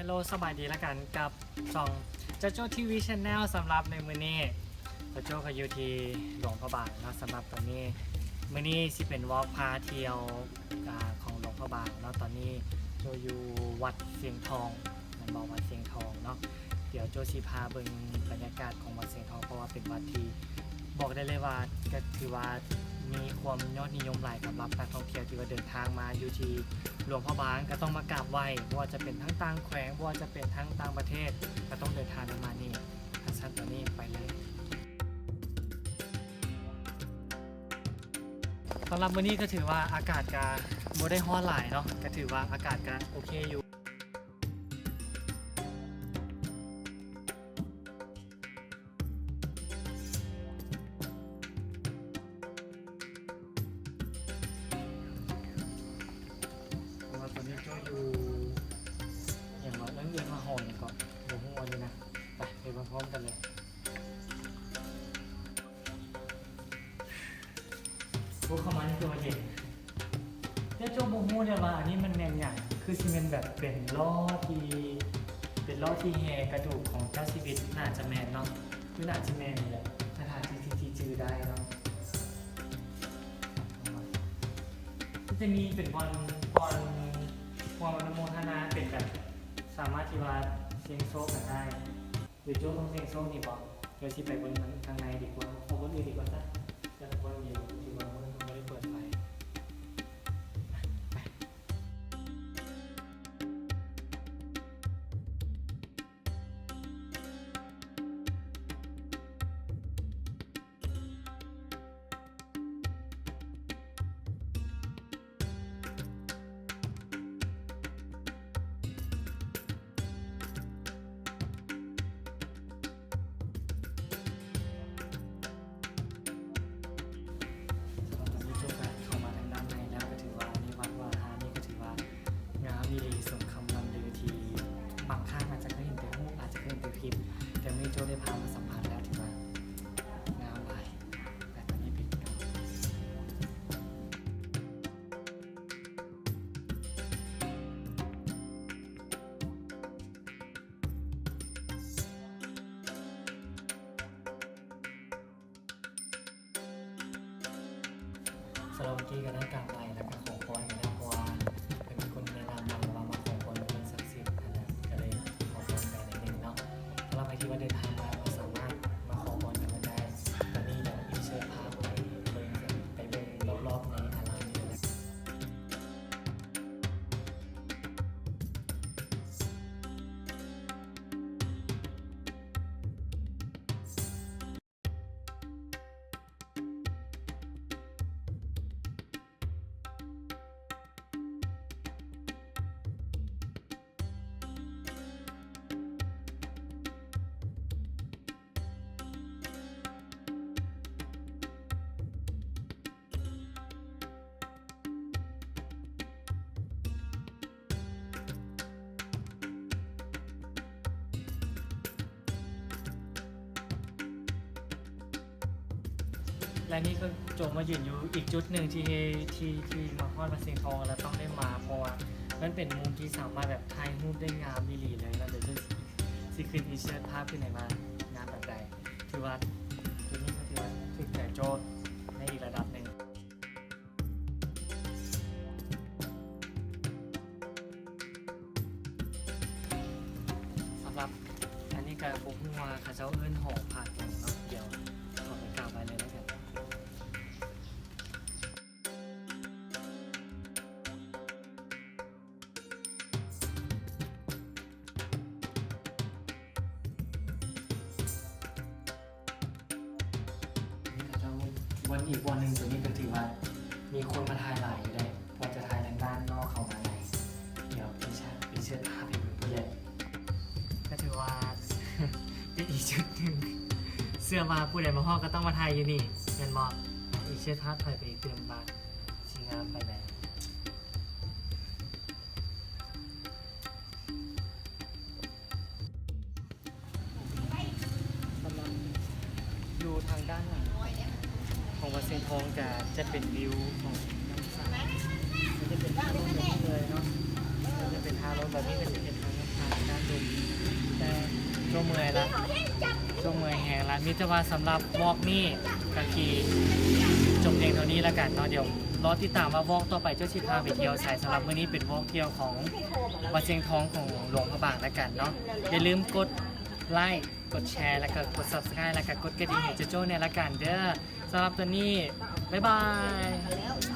ໂລ ສະບາຍດີລະກັນກັບຊ່ອງ ໂຈໂຈ້ ທີວີ Channel ສຳລັບໃນມື້ນີ້ ໂຈໂຈ້ກໍຢູ່ທີ່ຫຼວງພະບາງເນາະ. ສຳລັບຕອນນີ້ ມື້ນີ້ຊິເປັນວອກພາທ່ຽວ ອາ ຂອງຫຼວງພະບາງເນາະ. ຕອນນີ້ໂຈຢູ່ວັດຊຽງທອງ ແມ່ນບໍ່ ວັດຊຽງທອງເນາະ. ດຽວໂຈຊິພາເບິ່ງບັນຍາກາດຂອງວັດຊຽງທອງ ເພາະວ່າເປັນວັດທີ່ ບອກໄດ້ເລີຍວ່າ ກໍຖືວ່າມີຄວາມຍອດນິຍົມຫຼາຍສຳລັບນັກທ່ອງທ່ຽວທີ່ວ່າເດີນທາງມາຢູ່ທີ່ຫຼວງພະບາງ ກໍຕ້ອງມາກາບໄຫວ້ ບໍ່ວ່າຈະເປັນທັງຕ່າງແຂວງ ບໍ່ວ່າຈະເປັນທັງຕ່າງປະເທດ ກໍຕ້ອງເດີນທາງມານີ້. ຄັນຊັ້ນຕອນນີ້ໄປເລີຍ. ສຳລັບມື້ນີ້ກໍຖືວ່າອາກາດກໍບໍ່ໄດ້ຮ້ອນຫຼາຍເນາະ ກໍຖືວ່າອາກາດກໍໂອເຄຢູ່. ເພາະວ່າຕອນນີ້ເຈົ້າຢູ່ຫຍັງວະ ເອີ້ນ ເອີ້ນວ່າຫໍຫຍັງເກາະ ບໍ່ຮູ້ອັນນີ້ນະ. ໄປ ໄປເບິ່ງພ້ອມກັນເລີຍ. ໂອ້ ເຂົ້າມານີ້ຄືວ່າເຢັນ ແຕ່ເຈົ້າບໍ່ຮູ້ເດ້ວ່າອັນນີ້ມັນແມ່ນຫຍັງ ຄືຊິແມ່ນແບບເປັນລໍ້ທີ່ ເປັນລໍ້ທີ່ແຫ່ກະດູກຂອງເຈົ້າຊີວິດ ໜ້າຈະແມ່ນເນາະ ຄືໜ້າຈະແມ່ນນີ້ແຫຼະ ຖ້າທີ່ ທີ່ ທີ່ຈື່ໄດ້ເນາະ. ມັນຈະມີເປັນບ່ອນ ບ່ອນຮ່ວມອະນຸໂມທະນາ ເປັນແບບສາມາດທີ່ວ່າສ່ຽງໂຊກກັນໄດ້. ຫຼືໂຈ້ຕ້ອງສ່ຽງໂຊກນີ້ບໍ? ດຽວຊິໄປເບິ່ງທາງ ທາງໃນດີກວ່າ ເອົາບ່ອນອື່ນດີກວ່າຊະ ແຕ່ບ່ອນດຽວທີ່ວ່າບໍ່ໄດ້ເປີດໄຟ. ໄປ. ສຳລັບຕອນນີ້ໂຈ້ກໍເຂົ້າມາທາງດ້ານໃນແລ້ວ ກໍຖືວ່າໃນວັດວາອາຮາມນີ້ກໍຖືວ່າງາມອີ່ຫຼີ ສົມຄຳລ່ຳລືທີ່ບາງຄັ້ງອາດຈະເຄີຍເຫັນແຕ່ຮູບ ອາດຈະເຄີຍເຫັນແຕ່ຄລິບ ແຕ່ມື້ນີ້ໂຈ້ໄດ້ພາມາສຳຜັດແລ້ວ ຖືວ່າງາມຫຼາຍ. ແຕ່ຕອນນີ້ປິດ. ສຳລັບເມື່ອກີ້ກໍໄດ້ກາບໄຫວ້ ແລ້ວກໍຂໍພອນກັນນຳ ເພາະວ່າເປັນຄົນແນະນຳມາວ່າມາຂໍພອນກັບສິ່ງສັກສິດຫັ້ນນະ ກໍເລີຍຂໍພອນໄປໜ້ອຍໜຶ່ງເນາະ. ສຳລັບໃຜທີ່ວ່າເດີນທາງມາ ກໍສາມາດມາຂໍພອນກັນໄດ້. ຕອນນີ້ດຽວອິນເສີດພາບໃຫ້ເບິ່ງ ໄປເບິ່ງລອບໆໃນອາຣາມນີ້ເລີຍ. ແລະນີ້ກໍໂຈມາຢືນຢູ່ອີກຈຸດໜຶ່ງທີ່ ທີ່ ທີ່ມາຮອດວັດຊຽງທອງແລ້ວຕ້ອງໄດ້ມາ ເພາະວ່າມັນເປັນມຸມທີ່ສາມາດແບບຖ່າຍຮູບໄດ້ງາມອີ່ຫຼີເລີຍເນາະ. ດຽວຈະ ຊິຂຶ້ນ insert ພາບຂຶ້ນໃຫ້ວ່າງາມປານໃດ. ຖືວ່າຈຸດນີ້ກໍຖືວ່າຖືກໃຈໂຈໃນອີກລະດັບໜຶ່ງ. ສຳລັບອັນນີ້ກໍບໍ່ຮູ້ວ່າເຂົາເຈົ້າເອີ້ນຫໍພະຫຍັງເນາະ ດຽວເຂົ້າໄປກາບໄຫວ້ເລີຍແລ້ວກັນ. ບ່ອນອີກບ່ອນໜຶ່ງ ໂຕນີ້ກໍຖືວ່າມີຄົນມາຖ່າຍຫຼາຍຢູ່ເດ້ ວ່າຈະຖ່າຍທາງດ້ານນອກເຂົ້າມາໃນ. ດຽວ insert ພາບໃຫ້ເບິ່ງເລີຍ. ກໍຖືວ່າເປັນອີກຈຸດໜຶ່ງ ເຊື່ອວ່າຜູ້ໃດມາຮອດກໍຕ້ອງມາຖ່າຍຢູ່ນີ້ ແມ່ນບໍ່? insert ພາບຖອຍໄປອີກຕື່ມວ່າຊິງາມປານໃດ. ສຳລັບຢູ່ທາງດ້ານຫຼັງຂອງວັດຊຽງທອງ ກະຈະເປັນວິວຂອງນ້ຳສາ ມັນຈະເປັນທາງລົງເລີຍເນາະ ມັນຈະເປັນທາງລົງແບບນີ້ ກໍຈະເປັນທາງນ້ຳສາດ້ານ ເມື່ອຍລະ ຊ່ວງເມື່ອຍແຮງລະ ມີແຕ່ວ່າສຳລັບວອກນີ້ກະຊິຈົບພຽງເທົ່ານີ້ລະກັນເນາະ. ດຽວລໍຕິດຕາມວ່າວອກຕໍ່ໄປເຈົ້າຊິພາໄປທ່ຽວໃສ. ສຳລັບມື້ນີ້ເປັນວອກທ່ຽວຂອງວັດຊຽງທອງຂອງຫຼວງພະບາງລະກັນເນາະ. ຢ່າລືມກົດໄລ ກົດແຊ ແລະກະກົດ Subscribe ແລະກະກົດກະດິ່ງໃຫ້ໂຈໂຈ້ແດ່ລະກັນເດີ. ສຳລັບຕອນນີ້ ບາຍບາຍ.